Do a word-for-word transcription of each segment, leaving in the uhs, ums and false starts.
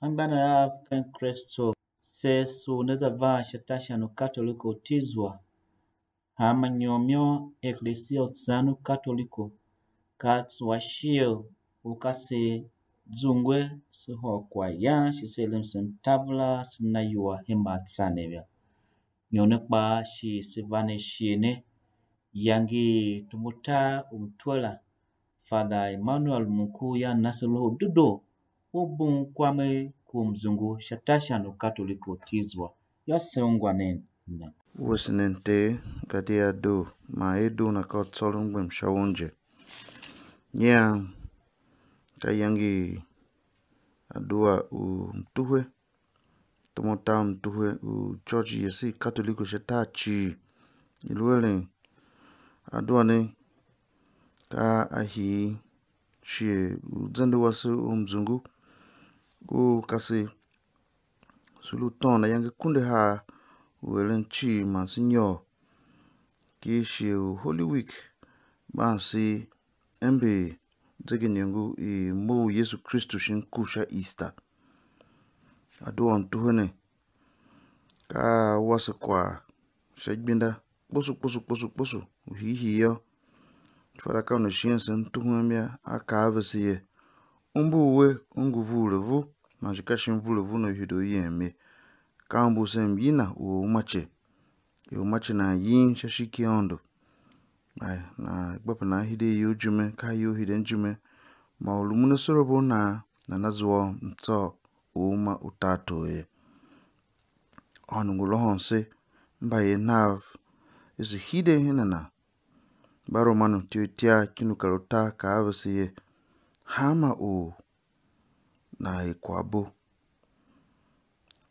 Anmgbianev av ken Kristu, se sugh ne za van sha tashan u Katoliko u Tizwa. Hanma nyom yô, Eklesia u Tseren u Katoliko ka a tsuwa shighe u ka se zungwe, se hôr kwaghyan shi se er msen taver, se na iwua hen mbaatsanev yô. Nyon ne kpaa shi se va ne shighe ne, iyange i tom utar u mtwe la, Father Emmanuel Munku yan na se loho dedoo, u bugh kwame ku mzungu sha tashan u Katoliko u Tizwa, yô, se ungwa nen ne. Wuese nen Ter, gadia doo, man er doo na ka u tsôron gbem sha won je. Nyian ka iyange i adua u mtuhe, tom utar u mtuhe u church yese i Katoliko sha tar cii. I lu eren adua ne ka a hii shighe u zende wase u mzungu u ka se, se lu tôôn ayange kundahar u eren cii man se nyôr ki shighe u Holy Week, ban se ember zegenyôngo i mough u Yesu Kristu shin ku sha Easter. Adua u mtuhe ne ka a wase kwagh sha igbenda kposo kposo kposo kposo u hiihii yô, Fada ka una shin se mtuhum yô, a kaa a vese er: Umbur we u ngu vure vu, man shi ka shin vure vu ne u hide u yem ye. Ka umbur se myina u uma ce. Er uma ce nan yin sha ishigh ki Aôndo. Ai, nan gba pe nan hide iyol ijime, ka iyol hide ijime, ma u lumun asorabo nan, nana zua mtsôr u uma u tartor ye. Aôndo ngu lôhôn se, mbayev nav, er se hide hen a na. Mbaromanu ityough ityav kin u kar utar kaa a vese er: Hanma or nan er kwaghbo.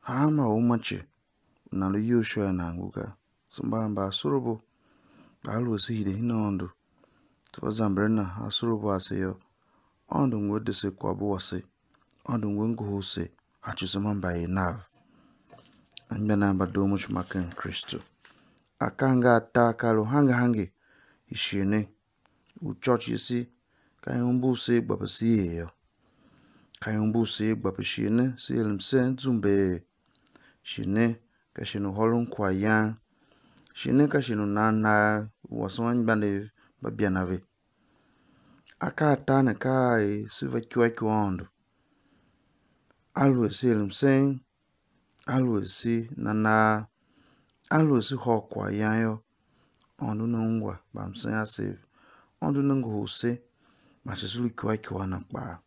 Hanma or uma ce u nan lu iyol sha er nan ngu ga. Se mba mbaasorabo, kpa aluer se hide hen Aôndo, se va zamber a na asorabo ase yô, Aôndo ngu a de se kwaghbo wase, Aôndo ngu a ngohol se, a tsuwe se mba mbayev nav. Anmgbianev mba doo mo ishima ken Kristu, akaa nga atar ka a lu hange hange, ishighe ne u church yese, ka i umbur se gba pe se er yô. Ka i umbur se gba pe shighe ne se er msen zumbeer. Shighe ne ka shighe u hôron kwaghyan. Shighe ne ka shighe u nan nagh u wasen anmgbianev mba byan a ve. Akaa atar ne ka a er se va ikyua ikyua Aôndo. Aluer se er msen, aluer se na nagh, aluer se hôr kwaghyan yô, Aôndo Una ungwa mbamsen asev, Aôndo Una ngohol se, man shi se lu ikyua ikyua a Na kpaa.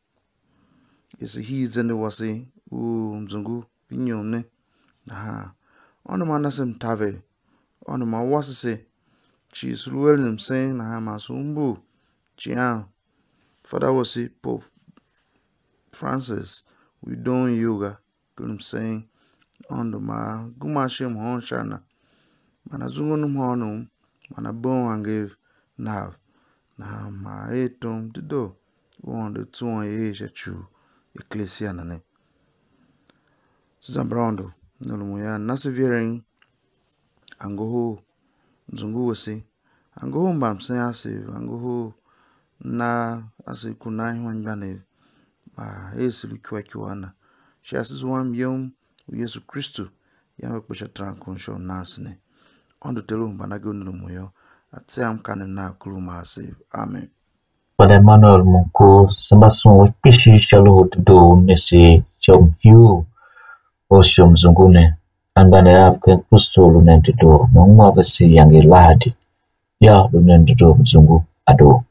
Er se hii zende wase u mzungu inyom ne nahan, Aôndo ma na se mtaver, Aôndo ma wase se, cii se lu eren msen nahan man se umbur icighan Fada wase Pope Francis u i doon iyol ga, ken msen, Aôndo ma a gema ashe mhôôn sha a na, man a zungwe mhôônom, man a boon angev nav, nahan ma a er tom dedoo u Aôndo a tsuwon er sha ci u eklesia na ne. Se zamber Aôndo, ne rumun yô, a na se iveren, a ngohol mzungu wase, a ngohol mbamsen asev, a ngohol na ase ku nan ihwanmgbianev, man er se lu ikyua ikyua a na. Sha ase zuam yum u Yesu Kristu, yam ve kpe sha terankon sha u nan se ne. Aôndo Ter u hemban agee u ne rumun yô, a tseam kanem nav kuru ma asev. Amen. Fada Emmanuel Munku, se mba sughun we kpishi sha loho u dedoo u ne se sha mhii u shighe u mzungu ne. Anmgbianev av ken Kristu lu nen dedoo, ne ungwa vese iyange i Lahadi, yô, lu nen dedoo mzungu a doo.